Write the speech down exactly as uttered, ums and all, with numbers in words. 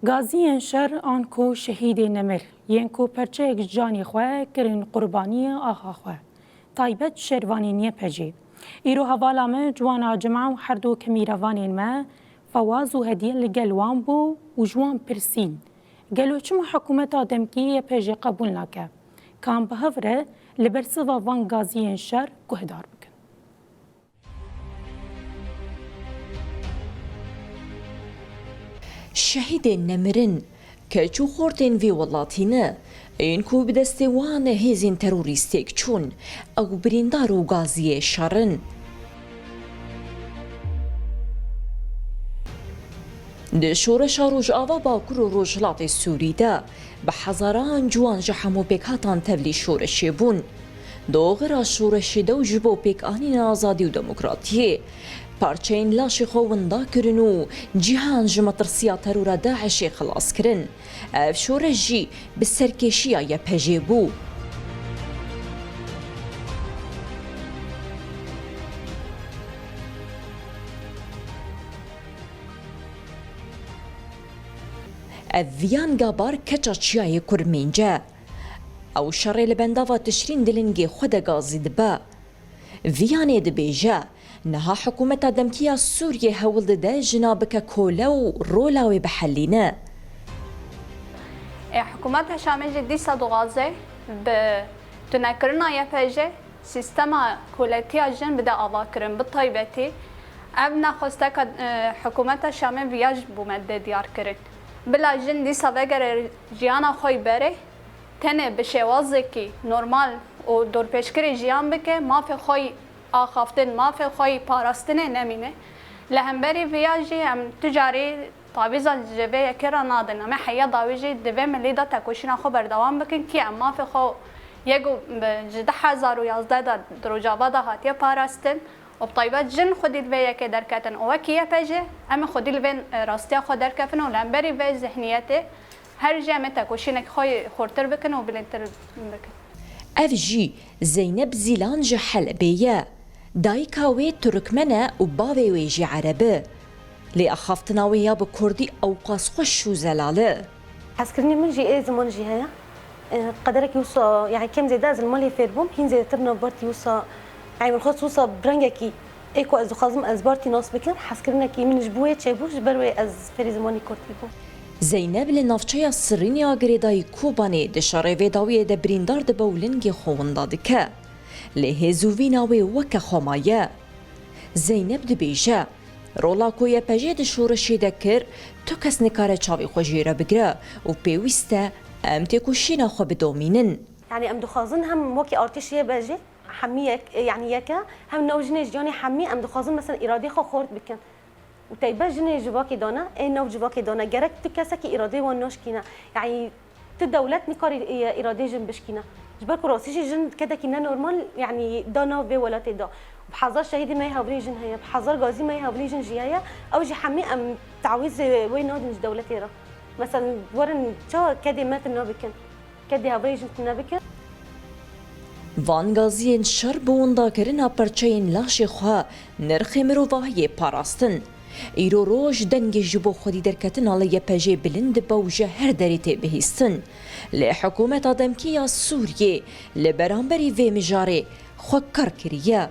Gaziyên şer an ku şehîdê nemir, yên ku perçeyek ji canê xwe kirin qurbaniyê axa xwe, taybet şervanên Y P G. Îro hevala me Ciwana Cima û her du kemîrevanên me Fewaz û Hediye li gel wan bû û ji wan pirsîn, gelo çima hikûmeta demkî Y P G qebûl nake? Kan bi hev re li bersiva van gaziyên şer guhdar bikin. Şehîdên nemirin, keç û xortên vê welatî ne, ên ku bi destê wan hêzên terorîst têk çûn, ew birîndar û gaziyê şer in. Di şoreşa Rojava Bakur û Rojhilatê Sûrî de bi hezaran ciwan ji hemû pêkhatan tevlî şoreşê bûn. Doxira şoreşê de û ji bo pêkanîna azadî û demokratiyê parçeyên laşê xwe winda kirin û cîhan ji metirsiya terora DAIŞê xilas kirin. Ev şoreş jî bi serkêşiya Y P G bû. Ev viyan gabar keça çiyayê Kurmênc e. Ew şerê li bendava Tişrîn di lingê xwe de gazî dibe. Viyanê dibêje, niha hikûmeta demkî ya Sûriyê hewl dide jina bike kole û rola wê bihelîne. Ê, hikûmeta Şamê jî dîsa dixwaze bi tunekirina Y P G sîstema koletiya jin bide avakirin. Bi taybetî ev nexwesteka, e, hikûmeta Şamê viya ji bo me dide diyar kirin. Bila jin dîsa vegere jiyana xwe yî berê, tenê bi şêwazekî normal û dorpêçkirî jiyan bike, mafê xwe yî axaftin, mafê xwe yî parastinê nemîne. Li hemberî viya jî em tu carî tavîza ji vê yekê re nadin. Em ê heya dawî jî di vê milî de tekoşîna xwe berdewam bikin kî em mafê xwe yê ku bi, ji du hezar û yazdeh de di Rojava de hatiye parastin û bi taybet jin xwedî li vê yekê derketin û wekî Y P G em ê xwedî li vê, e, rastiya xwe derkevin û li hemberî vê zihniyetê her jî em ê tekoşîneke xwe yê xurtir bikin û bilindtir bikin. Ev jî Zeynep Zîlan ji Helebê ye. Dayika wê Turkmen e û bavê wê jî Ereb e. Lê axaftina wê ya bi Kurdî ewqas xweş û zelal e. Hezkirinê min jî ê ziman jî heye. E, qederekî wisa, yani kêm zêde ez li malê fêr bûm, hîn zêdetir navbertî wisa, yani min xwest wisa bi rengekî ê ku ez dixwazim ez bartî nas bikim, hezkirinekî min ji bo wê çêbû, ji ber wê ez fêrî zimanî kurdî bûm. Zeyneb li navçeya Sirînê ya girêdayî Kobanê di şerê vê dawiyê de birîndar dibe û lingê xwe winda dike. Lê hêz û vîna wê weke xwe maye. Zeyneb dibêje, rola ku Y P G di şoreşê de kir, tu kes nikare çavê xwe jê re bigire û pêwîst e em têkoşîna xwe bidomînin. Yani em dixwazin hem wekî artêş Y P G hemî yek, yani yek e, hem nav jinê jiyanê hemî em dixwazin mesela îradê xwe xort bikin. Û teybe jinê civakê dane, ê nav civakê dane. Gerek tu kesekî îradê wan naşkîne. Yani tu dewlet nikarî, e, îradê jin bişkîne. Ji ber ku rastî jî jin kedekî nenormal, yani da nav vê welatê de. Bi hezar şehîdê me yê hevrê jin heye, bi hezar gazî me yê hevrê jin jî heye. Ew jî hemî em tawîzê wê nadin ji dewletê re. Mesela werin çawa kedê me tune bikin? Kedê hevrê jin tune bikin. Van gaziyên şer bi windakirina perçeyên laşê xwe nirxê mirovahiyê parastin. Îro roj dengê ji bo xwedî derketina li Y P G bilind dibe û ji her derê tê bihîstin. Lê hikûmeta demkî ya Sûriyê li beramberî vê mijarê xwe kar kiriye.